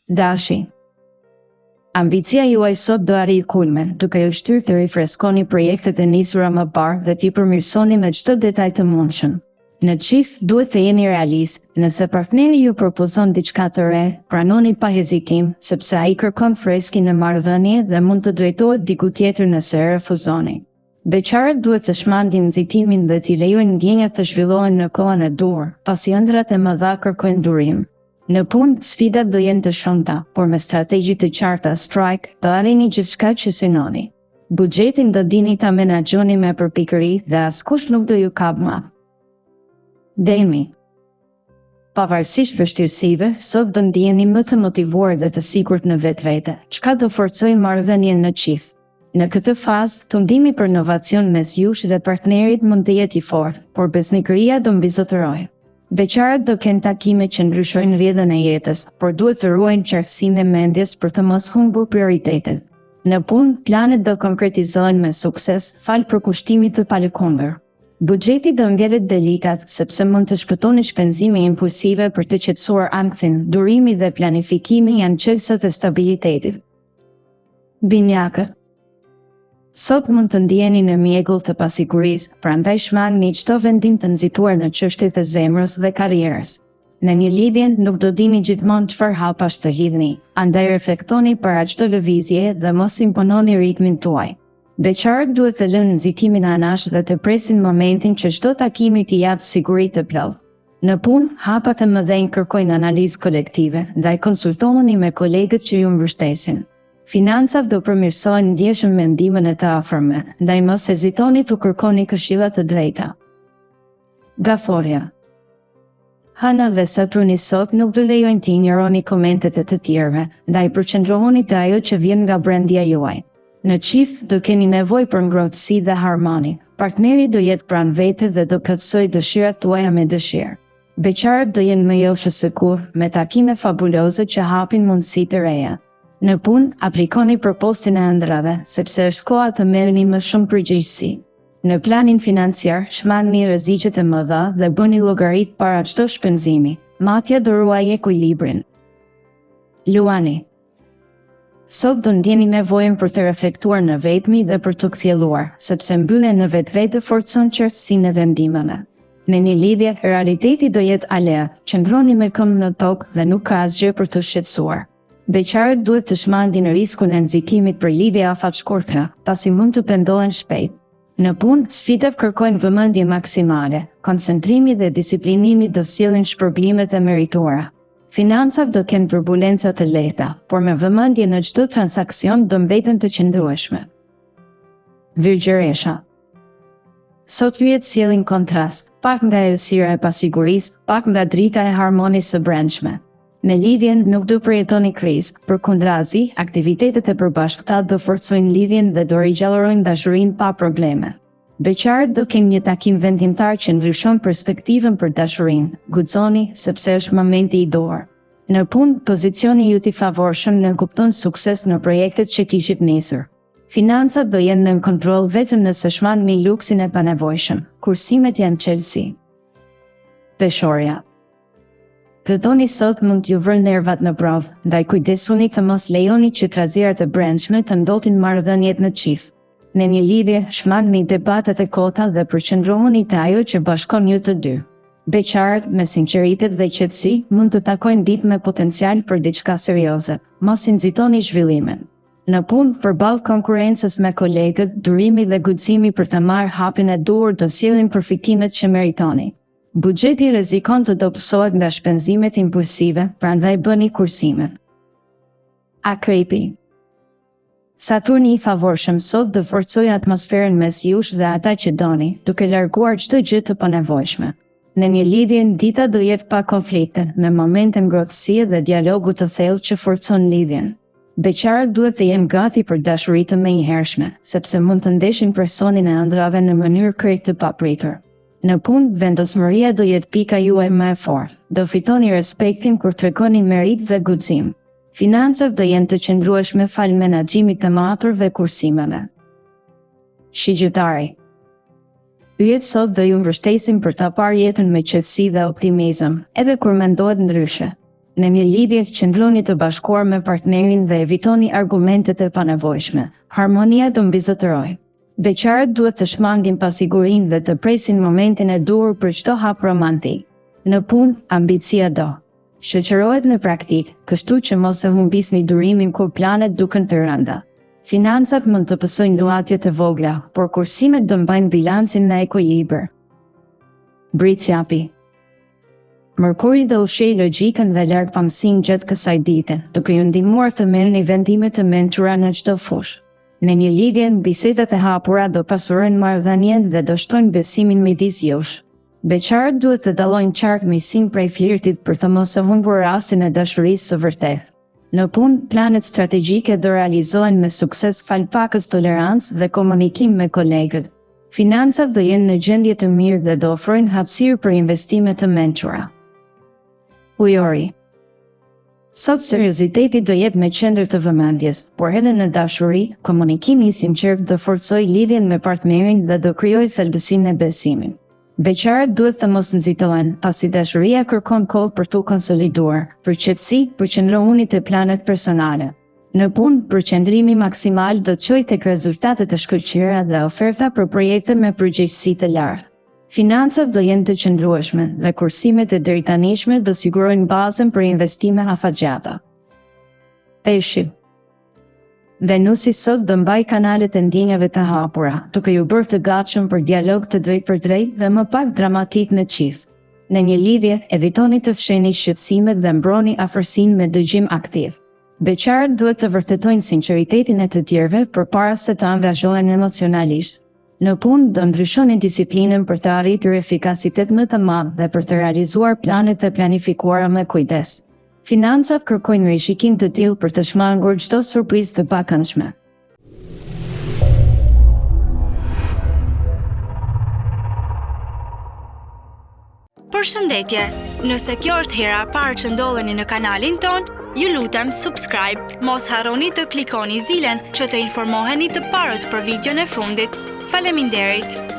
Dashi. Ambicia juaj sot do arrijë kulmin, duke ju shtyrë të rifreskoni projektet e nisura më parë dhe t'i përmirësoni me çdo detaj të mundshëm. Në çift, duhet të jeni realistë, nëse partneri ju propozon diçka të re, pranoni pa hezitim, sepse ai kërkon freski në marrëdhënie dhe mund të drejtohet diku tjetër nëse e refuzoni. Beqarët duhet të shmangin nxitimin dhe t'i lejojnë ndjenjat të zhvillohen në kohën e duhur, pasi ëndrrat e mëdha kërkojnë durim. Në punë, sfidat do jenë të shumta, por me strategji të qarta Strike, do arrini gjithçka që synoni. Buxhetin do dini ta menaxhoni me përpikëri dhe askush nuk do ju kapë më. Demi. Pavarësisht vështirësive, sot do ndiheni më të motivuar dhe të sigurt në vetvete, çka do forcojë marrëdhënien në çift. Në këtë fazë, tundimi për inovacion mes jush dhe partnerit mund të jetë i fortë, por besnikëria do mbizotërojë. Beqarët do kenë takime që ndryshojnë rrjedhën e jetës, por duhet të ruajnë qartësinë e mendjes për të mos humbur prioritetet. Në punë, planet do konkretizohen me sukses, falë përkushtimit të palëkundur. Buxheti do ngelet delikat, sepse mund të shpëtoni shpenzime impulsive për të qetësuar ankthin, durimi dhe planifikimi janë çelësat e stabilitetit. Binjakët. Sot mund të ndiheni në mjegull të pasigurisë, prandaj shmangni çdo vendim të nxituar në çështjet e zemrës dhe karrierës. Në një lidhje nuk do dini gjithmonë çfarë hapash të hidhni, andaj reflektoni para çdo lëvizjeje dhe mos impononi ritmin tuaj. Beqarët duhet të lënë nxitimin anash dhe të presin momentin që çdo takimi t'i japë siguri të plotë. Në punë, hapat e mëdhenj kërkojnë analizë kolektive, ndaj konsultohuni me kolegët që ju mbështesin. Financat do përmirësohen ndjeshëm me ndihmën e të afërmve, ndaj mos hezitoni t'u kërkoni këshilla të drejta. Gaforrja. Hëna dhe Saturni sot nuk do lejojnë të injoroni komentet e të tjerëve, ndaj përqendrohuni te ajo që vjen nga brendia juaj. Në çift, do keni nevojë për ngrohtësi dhe harmoni. Partneri do jetë pranë vetes dhe do plotësojë dëshirat tuaja me dëshirë. Beqarët do jenë më joshës se kurrë, me takime fabuloze që hapin mundësi të reja. Në punë, aplikoni për postin e ëndrrave, sepse është koha të merrni më shumë përgjegjësi. Në planin financiar, shmangni rreziqet e mëdha dhe bëni llogaritë para çdo shpenzimi. Matja do ruajë ekuilibrin. Luani. Sot do ndjeni nevojën për të reflektuar në vetmi dhe për t'u kthjelluar, sepse mbyllja në vetvete forcon qartësinë e vendimeve. Në një lidhje, realiteti do jetë aleat, qëndroni me këmbë në tokë dhe nuk ka asgjë për t'u shqetësuar. Beqarët duhet të shmangin riskun e nxitimit për lidhje afatshkurtra, pasi mund të pendohen shpejt. Në punë, sfidat kërkojnë vëmendje maksimale, koncentrimi dhe disiplinimi do sjellin shpërblimet e merituara. Financat do kenë turbulenca të lehta, por me vëmendje në çdo transaksion do mbeten të qëndrueshme. Virgjëresha. Sot yjet sjellin kontrast, pak nga errësira e pasigurisë, pak nga drita e harmonisë së brendshme. Në lidhje nuk do përjetoni krizë, përkundrazi, aktivitetet e përbashkëta do forcojnë lidhjen dhe do rigjallërojnë dashurinë pa probleme. Beqarët do kenë një takim vendimtar që ndryshon perspektivën për dashurinë. Guxoni, sepse është momenti i duhur. Në punë, pozicioni yt i favorshëm nënkupton sukses në projektet që kishit nisur. Financat do jenë nën kontroll vetëm nëse shmangni luksin e panevojshëm. Kursimet janë çelësi. Peshorja. Plutoni sot mund t'ju vërë nervat në provë, ndaj kujdesuni të mos lejoni që trazirat e brendshme të ndotin marrëdhëniet në çift. Në një lidhje, shmangni debatet e kota dhe përqendrohuni te ajo që bashkon ju të dy. Beqarët, me sinqeritet dhe qetësi, mund të takojnë dikë me potencial për diçka serioze. Mos i nxitoni zhvillimet. Në punë, përballë konkurrencës me kolegët, durimi dhe guximi për të marrë hapin e duhur do sjellin përfitimet që meritoni. Buxheti rrezikon të dobësohet nga shpenzimet impulsive, prandaj bëni kursime. Akrepi. Saturni i favorshëm sot do forcojë atmosferën mes jush dhe ata që doni, duke larguar çdo gjë të panevojshme. Në një lidhje, dita do jetë pa konflikte, me momente ngrohtësie dhe dialogu të thellë që forcon lidhjen. Beqarët duhet të jenë gati për dashuri të menjëhershme, sepse mund të ndeshin personin e ëndrrave në mënyrë krejt të papritur. Në punë, vendosmëria do jetë pika juaj më e fortë. Do fitoni respektin kur tregoni meritë dhe guxim. Financat do jenë të qëndrueshme falë menaxhimit të matur dhe kursimeve. Shigjetari. Yjet sot do ju mbështesin për ta parë jetën me qetësi dhe optimizëm, edhe kur mendohet ndryshe. Në një lidhje, qëndroni të bashkuar me partnerin dhe evitoni argumentet e panevojshme. Harmonia do mbizotërojë. Beqarët duhet të shmangin pasigurinë dhe të presin momentin e duhur për çdo hap romantik. Në punë, ambicia do shoqërohet me praktikë, kështu që mos e humbisni durimin kur planet duken të rënda. Financat mund të pësojnë luhatje të vogla, por kursimet do mbajnë bilancin në ekuilibër. Bricjapi Mërkuri do ushqejë logjikën dhe largpamësinë gjatë kësaj dite, duke ju ndihmuar të merrni vendime të mençura në çdo fushë. Në një lidhje, bisedat e hapura do pasurojnë marrëdhënien dhe do shtojnë besimin midis jush. Beqarët duhet të dallojnë qartë miqësinë prej flirtit për të mos e humbur rastin e dashurisë së vërtetë. Në punë, planet strategjike do realizohen me sukses falë pakës tolerancë dhe komunikim me kolegët. Financat do jenë në gjendje të mirë dhe do ofrojnë hapësirë për investime të mençura. Ujori Sot serioziteti do jetë në qendër të vëmendjes, por edhe në dashuri, komunikimi i sinqertë do forcojë lidhjen me partnerin dhe do krijojë thelbësinë e besimit. Beqarët duhet të mos nxitohen, pasi dashuria kërkon kohë për t'u konsoliduar. Për qetësi, përqendrohuni te planet personale. Në punë, përqendrimi maksimal do të çojë tek rezultate të shkëlqyera dhe oferta për projekte me përgjegjësi të lartë. Financat do jenë të qëndrueshme dhe kursimet e deritanishme do sigurojnë bazën për investime afatgjata. Peshqit Venusi sot do mbajë kanalet e ndjenjave të hapura, duke ju bërë të gatshëm për dialog të drejtpërdrejtë dhe më pak dramatik në çift. Në një lidhje, evitoni të fshehni shqetësimet dhe mbroni afërsinë me dëgjim aktiv. Beqarët duhet të vërtetojnë sinqeritetin e të tjerëve përpara se të angazhohen emocionalisht. Në punë, do ndryshoni disiplinën për të arritur efikasitet më të madh dhe për të realizuar planet e planifikuara me kujdes. Financat kërkojnë rishikim të tillë për të shmangur çdo surprizë të pakëndshme. Përshëndetje! Nëse kjo është hera e parë që ndodheni në kanalin tonë, ju lutem subscribe. Mos harroni të klikoni zilen që të informoheni të parët për videon e fundit. Faleminderit!